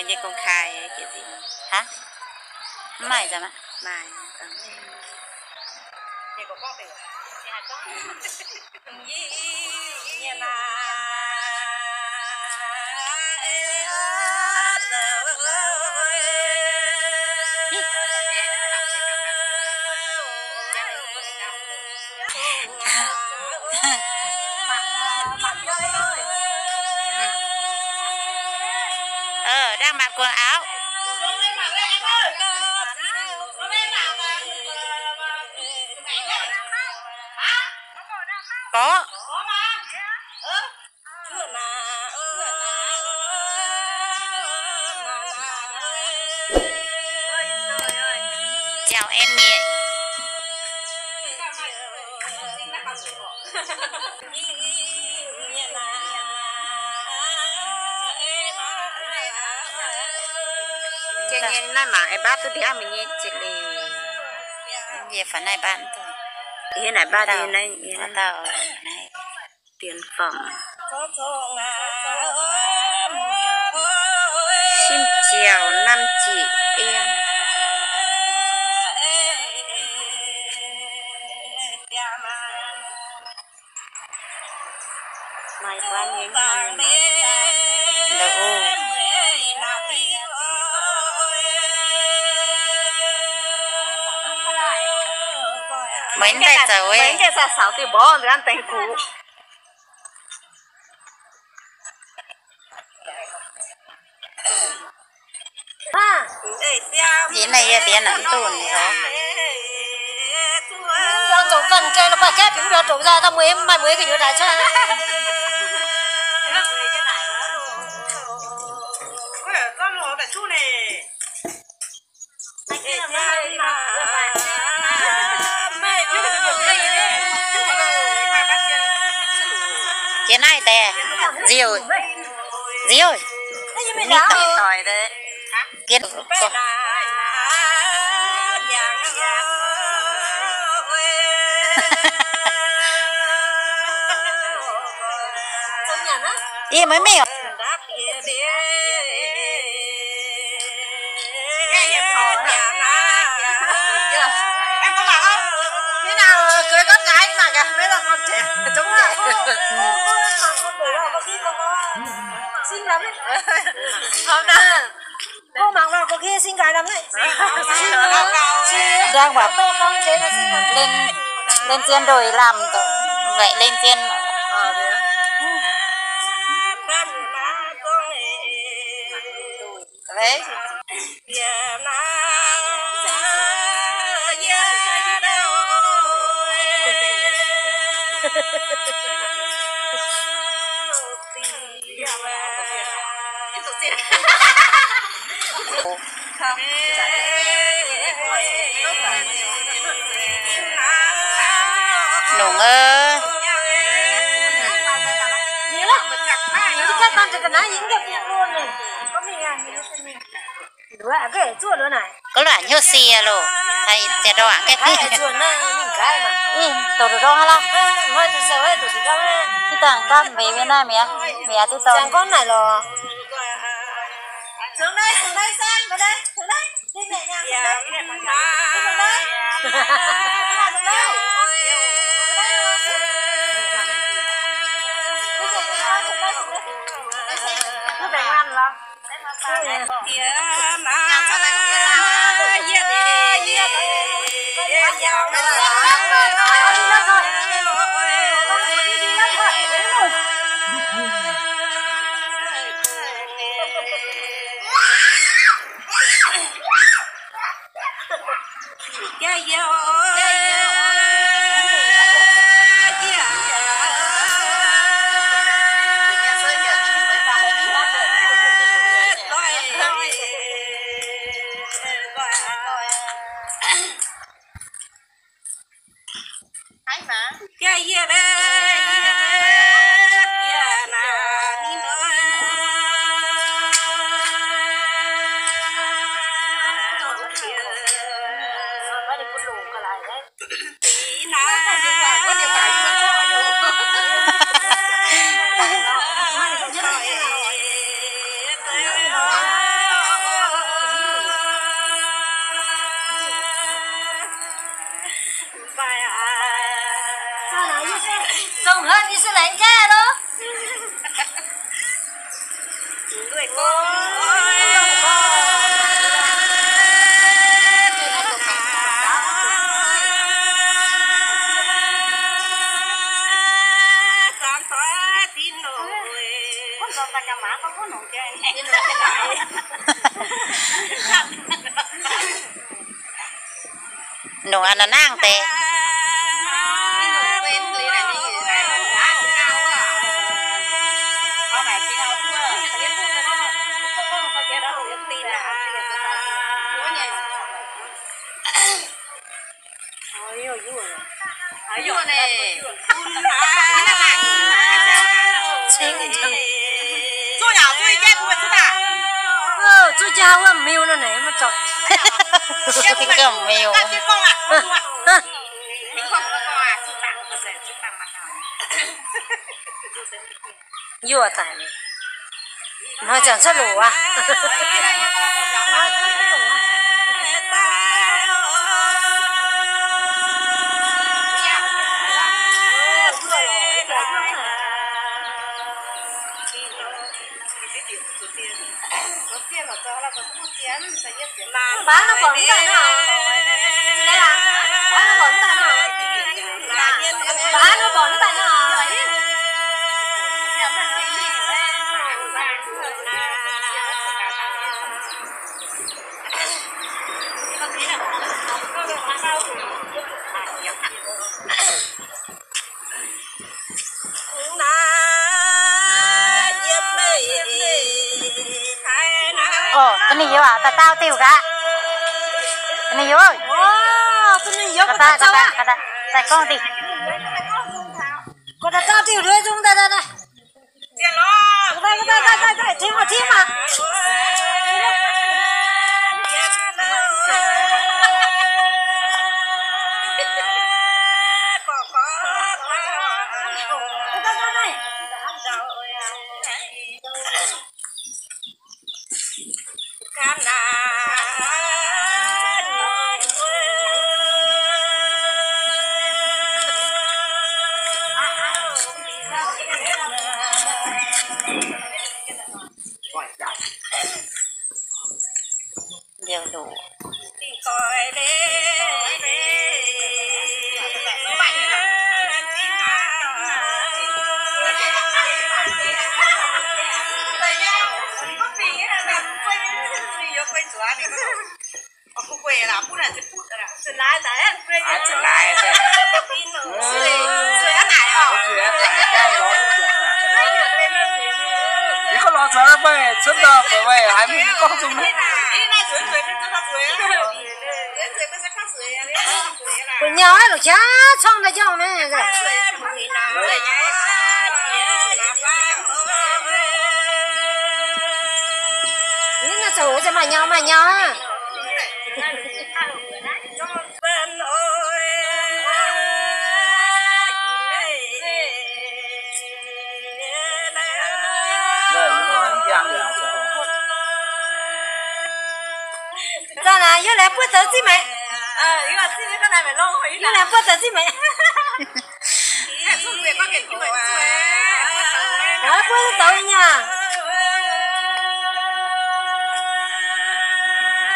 Yie gong kai, hah? Mv maaih za'maah. Maaih. Ờ, đang mặc quần áo. Có. Chào em nhé. Naaiv mangc aengx mbatv duqv ndiangv mingh nyei jiex liuz. Yie faaux naaiv mbatv duqv. Yie naaic mbatv nyei naaiv, yie naaiv. Dien form. Sim ziouc nam ziqc ien. Meih mv gaengh zoux, meih mv gaengh zoux, saaux diuh mborqv nzuonx dengx gux. Yie naaiv yie diex naaic mv duqv ninh oc. Mbiauz zoux ganh jai lo baac jaiv bingx mbiauz doqc nzaaih, daaih mueiz maaih mueiz ga'nyouz daaih cuotv. Jiex naaiv deix, nziouv, nziouv, mingh doic, doic deix. Jiex Ih, meih mingh. Đang bảo lên, lên trên đồi làm, vậy lên trên. Đấy. Nungc aqv. Gov luoqc hnyouv sie loh. Ih, douc ndorng aqv lorqc. Ih dangh gapv mbenc mienh naaiv mi'aqv, mi'aqv duqv dorh. Nungc aqv, nangv deix. Zuqc jaa wuov miu nor naaic maiv zorqv. Gomh miu. Yuoqc daic. Hnoi ziangh cuotv loc aqv. Mv baac naaiv gorngv mv daaih nor. Mv baac naaiv gorngv mv daaih nor. Mv baac naaiv gorngv mv daaih nor. Orqc, ninh youz aqv, daaih daauh diuh gaax. Ninh youz, daaih gorngv diuh. Daaih, daaih, daaih, daaih, tim, tim aqv. Liouh ndoqc. Yie gorngv lorz zoux meih cuotv ndau fai meih haiz mingh gorngv zungv. Gu'nyuoz longc qaqv corngv daaih jangv naaiv. Yie naaiv zoux maaih nyau maaih nyau aqv. Za'naaiv yie laengz buov zoux zinh maengx. Yie laengz buov zoux zinh maengx. Buov zoux nyei.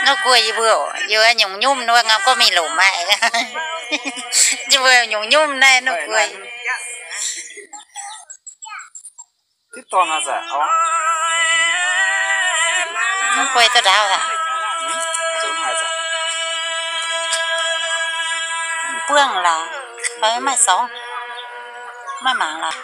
Norm guoqv yie mbuo, yie mbuo nyungc nyungc nor ngam gorngv mingh lomc aqv. Yie mbuo nyungc nyungc naaiv norm guoqv. Mv guei duqv ndaauv aqv. Buangh laaix, fai maiv sorngv, maiv mangc laaix.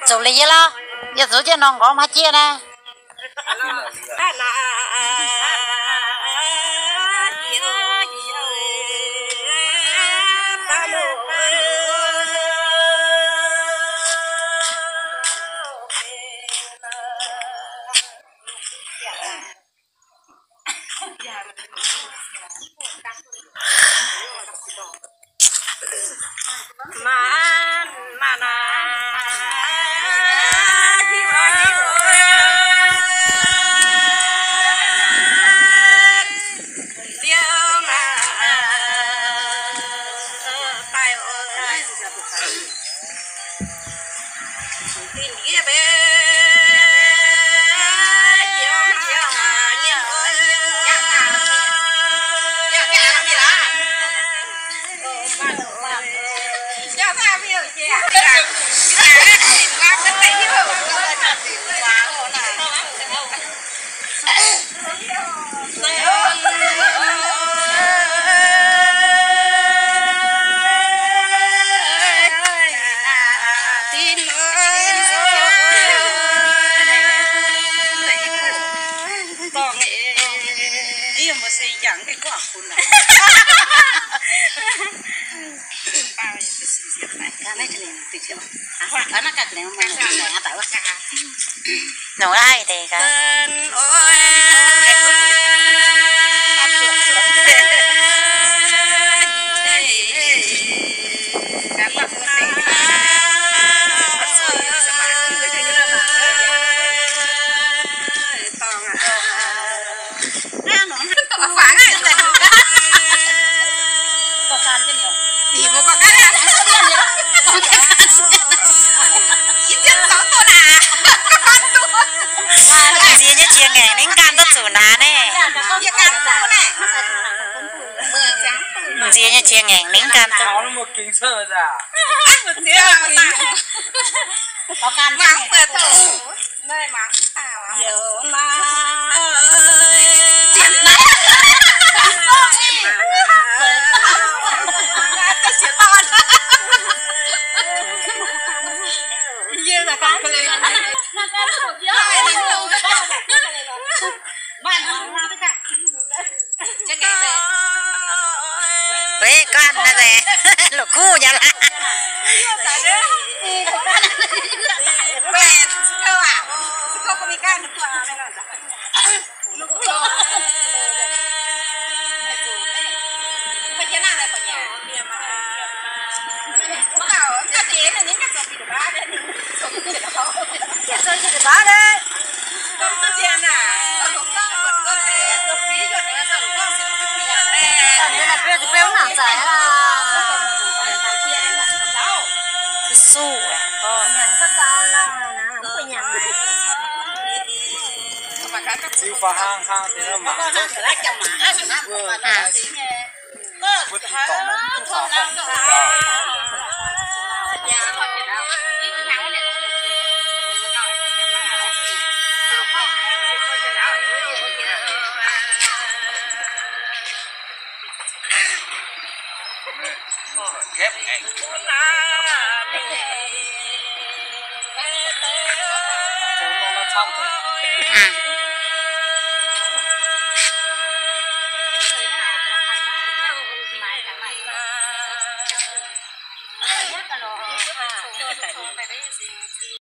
Zoux liuz yie lorqc, yie zoux jienv nor nqorngv haaix jieqv naaiv. Nongc ai deix gaax. M'nziex nyei jiex ngaengc, ninh ganh duqv zuqc naaic naaiv. M'nziex nyei jiex ngaengc, ninh ganh duqv. Weic ganh naaiv nzengc, longc kuv nyei laac. Ziux faaux hlang hlang deix mangc.